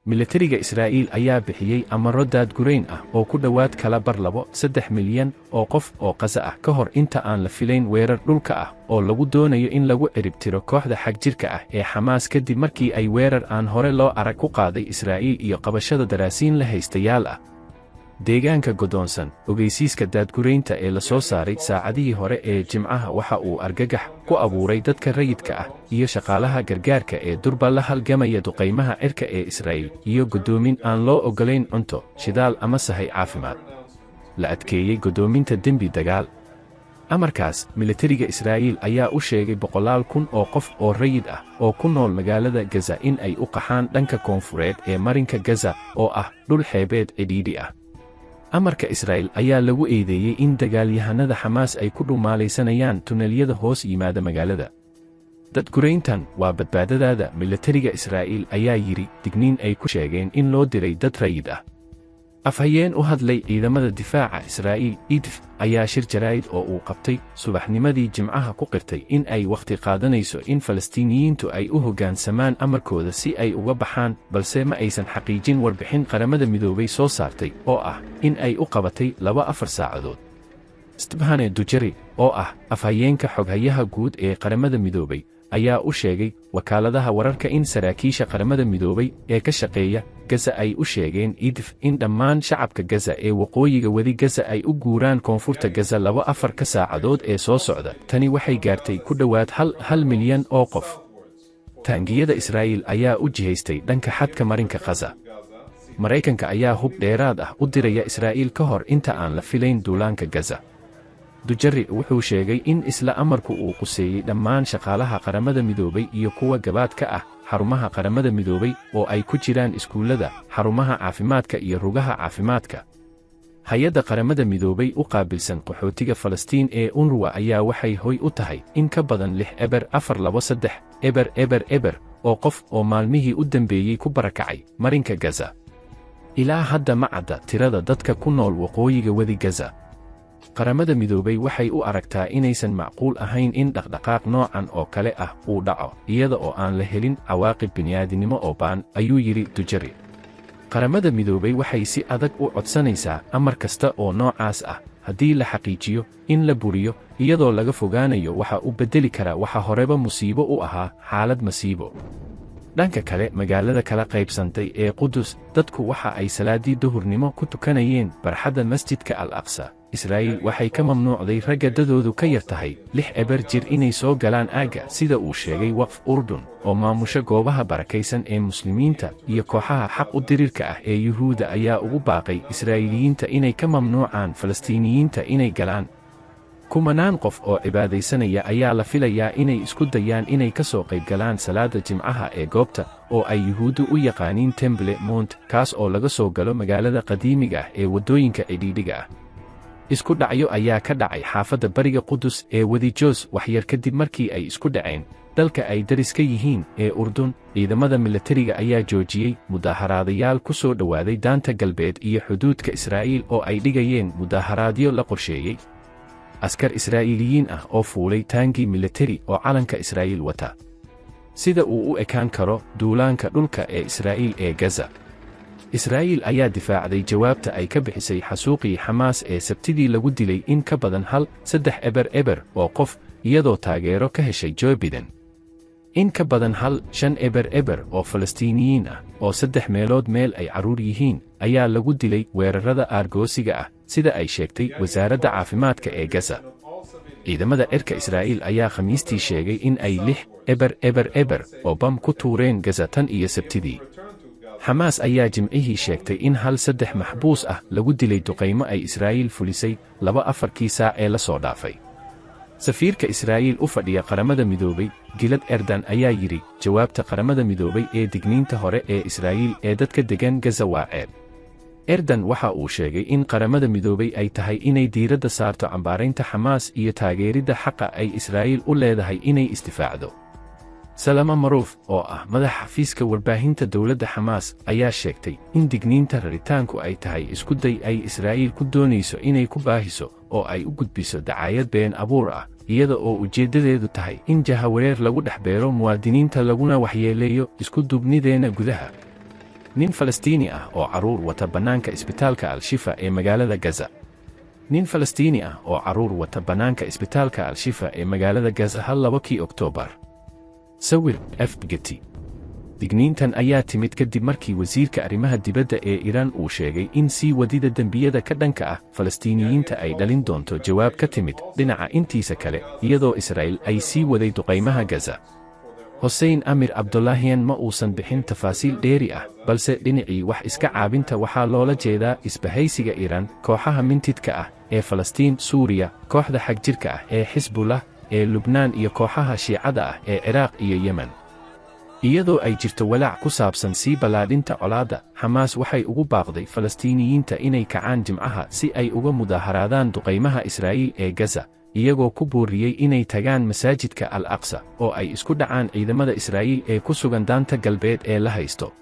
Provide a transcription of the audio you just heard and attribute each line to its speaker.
Speaker 1: Militariga Israa'iil ayaa bixiyey amarro daadgurayn ah oo ku dhowaad kala bar 2.3 milyan oo qof oo Qaza ah ka hor inta aan la filayn weerar dhulka ah oo lagu doonayo in lagu ciribtiro kooxda xagjirka ah ee Xamaas, kadib markii ay weerar aan hore loo arag ku qaaday Israa'iil iyo qabashada daraasiin la haystayaal ah deegaanka godoonsan. Ogeysiiska daadguraynta ee la soo saaray saacadihii hore ee Jimcaha waxa uu argagax ku abuuray dadka rayidka ah iyo shaqaalaha gargaarka ee durba la halgamaya duqaymaha cirka ee Israa'iil iyo goddoomin aan loo oggolayn cunto, shidaal ama sahay caafimaad. La adkeeyey goddoominta dembi dagaal. Amarkaas militariga Israa'iil ayaa u sheegay boqolaal kun oo qof oo rayid ah oo ku nool magaalada Gaza in ay u qaxaan dhanka koonfureed ee marinka Gaza oo ah dhul xeebeed cidhiidhi ah. Amarka Israa'il ayaa lagu eedeeyey in dagaalyahanada Xamaas ay ku dhumaalaysanayaan tunelyada hoos yimaada magaalada. "Dadgurayntan waa badbaadadaada," militariga Israa'iil ayaa yidhi digniin ay ku sheegeen in loo diray dad rayid ah. Afhayeen u hadlay ciidamada difaaca Israa'iil, IDF, ayaa shir jaraa'id oo uu qabtay subaxnimadii Jimcaha ku qirtay in ay wakhti qaadanayso in Falastiiniyiintu ay u hoggaansamaan amarkooda si ay uga baxaan, balse ma aysan xaqiijin warbixin Qaramada Midoobay soo saartay oo ah in ay u qabatay 24 saacadood. Stephane Dujarric, oo ah afhayeenka xoghayaha guud ee Qaramada Midoobay, ayaa u sheegay wakaaladaha wararka in saraakiisha Qaramada Midoobay ee ka shaqeeya Gaza ay u sheegeen IDF in dhammaan shacabka Gaza ee waqooyiga wadi Gaza ay u guuraan koonfurta Gaza 24-ka saacadood ee soo socda. Tani waxay gaartay ku dhowaad 1.5 milyan oo qof. Taangiyada Israa'iil ayaa u jihaystay dhanka xadka marinka Khaza. Maraykanka ayaa hub dheeraad ah u diraya Israa'iil ka hor inta aan la filayn duulaanka Gaza. Dujarric wuxuu sheegay in isla amarku uu quseeyey dhammaan shaqaalaha Qaramada Midoobay iyo kuwa gabaad ka ah xarumaha Qaramada Midoobay, oo ay ku jiraan iskuullada, xarumaha caafimaadka iyo rugaha caafimaadka. Hay-adda Qaramada Midoobay u qaabilsan qaxootiga Falastiin ee UNRWA ayaa waxay hoy u tahay in ka badan 604230000 oo qof oo maalmihii u dambeeyey ku barakacay marinka Gaza. Ilaa hadda ma cadda tirada dadka ku nool waqooyiga wadi Gaza. Qaramada Midoobay waxay u aragtaa inaysan macquul ahayn in dhaqdhaqaaq noocan oo kale ah uu dhaco iyada oo aan la helin cawaaqib bini'aadinimo oo baan, ayuu yidhi Dujarric. Qaramada Midoobay waxay si adag u codsanaysaa amar kasta oo noocaas ah, haddii la xaqiijiyo, in la buriyo, iyadoo laga fogaanayo waxa u beddeli kara waxa horeba musiibo u ahaa xaalad masiibo. Dhanka kale, magaalada kala qaybsantay ee Qudus, dadku waxa ay salaaddii duhurnimo ku tukanayeen barxadda Masjidka Al Aqsa. Israa'iil waxay ka mamnuucday ragga dadoodu ka yar tahay 60 jir inay soo galaan aagga, sida uu sheegay Waqf Urdun oo maamusho goobaha barakaysan ee Muslimiinta, iyo kooxaha xaq u dirirka ah ee Yuhuudda ayaa ugu baaqay Israa'iiliyiinta inay ka mamnuucaan Falastiiniyiinta inay galaan. Kumanaan qof oo cibaadaysanaya ayaa la filayaa inay isku dayaan inay ka soo qaybgalaan salaada Jimcaha ee goobta oo ay Yuhuuddu u yaqaaniin Temple Mount, kaas oo laga soo galo magaalada qadiimiga ah ee waddooyinka cidhiidhiga ah. Isku dhacyo ayaa ka dhacay xaafadda bariga Qudus ee Wadi Joos waxyar kadib markii ay isku dhaceen dalka ay daris ka yihiin ee Urdun. Ciidamada milatariga ayaa joojiyey mudaaharaadayaal ku soo dhowaaday daanta galbeed iyo xuduudka Israa'iil oo ay dhigayeen mudaaharaadyo la qorsheeyey. Askar Israa'iiliyiin ah oo fuulay taangi milatari oo calanka Israa'iil wata. Sida uu u ekaan karo duulaanka dhulka ee Israa'iil ee Gaza. Israa'iil ayaa difaacday jawaabta ay ka bixisay xasuuqii Xamaas ee Sabtidii lagu dilay in ka badan 1.300 oo qof, iyadoo taageero ka heshay Joe Biden. In ka badan 1.500 oo Falastiiniyiin ah, oo saddex meelood meel ay carruur yihiin, ayaa lagu dilay weerarada aargoosiga ah, sida ay sheegtay wasaaradda caafimaadka ee Gaza. Ciidamada cirka Israa'iil ayaa Khamiistii sheegay in ay 6000 oo bam ku tuureen Gaza tan iyo Sabtidii. Xamaas ayaa Jimcihii sheegtay in 13 maxbuus ah lagu dilay duqaymo ay Israa'iil fulisay 24-kii saac ee la soo dhaafay. Safiirka Israa'iil u fadhiya Qaramada Midoobay, Gilad Erdan, ayaa yidhi jawaabta Qaramada Midoobay ee digniinta hore ee Israa'iil ee dadka degan Gaza waa ceeb. Erdan waxa uu sheegay in Qaramada Midoobay ay tahay inay diiradda saarto cambaaraynta Xamaas iyo taageeridda xaqa ay Israa'iil u leedahay inay isdifaacdo. Salama Maruuf, oo ah madaxa xafiiska warbaahinta dowladda Xamaas, ayaa sheegtay in digniinta raritaanku ay tahay isku day ay Israa'iil ku doonayso inay ku baahiso oo ay u gudbiso dacaayad been abuur ah, iyada oo ujeeddadeedu tahay in jahawareer lagu dhex beero muwaadiniinta laguna waxyeeleeyo isku duubnideenna gudaha. Nin Falastiini ah oo carruur wata bannaanka isbitaalka Al-Shifa ee magaalada Gaza. Nin Falastiini ah oo carruur wata bannaanka isbitaalka Al-Shifa ee magaalada Gaza, 2-kii Oktoobar. Sawir: F Getty. Digniintan ayaa timid kadib markii wasiirka arrimaha dibadda ee Iiraan uu sheegay in sii wadida dembiyada ka dhanka ah Falastiiniyiinta ay dhalin doonto jawaab ka timid dhinaca intiisa kale, iyadoo Israa'il ay sii waday duqaymaha Gaza. Hosein Amir Abdollahian ma uusan bixin tafaasiil dheeri ah, balse dhinacii wax iska caabinta waxaa loola jeedaa isbahaysiga Iiraan, kooxaha mintidka ah ee Falastiin, Suuriya, kooxda xagjirka ah ee Xisbullah ee Lubnaan iyo kooxaha Shiicada ah ee Ciraaq iyo Yemen. Iyadoo ay jirto walaac ku saabsan sii ballaadhinta colaadda, Xamaas waxay ugu baaqday Falastiiniyiinta inay kacaan Jimcaha si ay uga mudaaharaadaan duqaymaha Israa'iil ee Gaza, iyagoo ku boorriyey inay tagaan masaajidka Al Aqsa oo ay isku dhacaan ciidamada Israa'iil ee ku sugan Daanta Galbeed ee la haysto.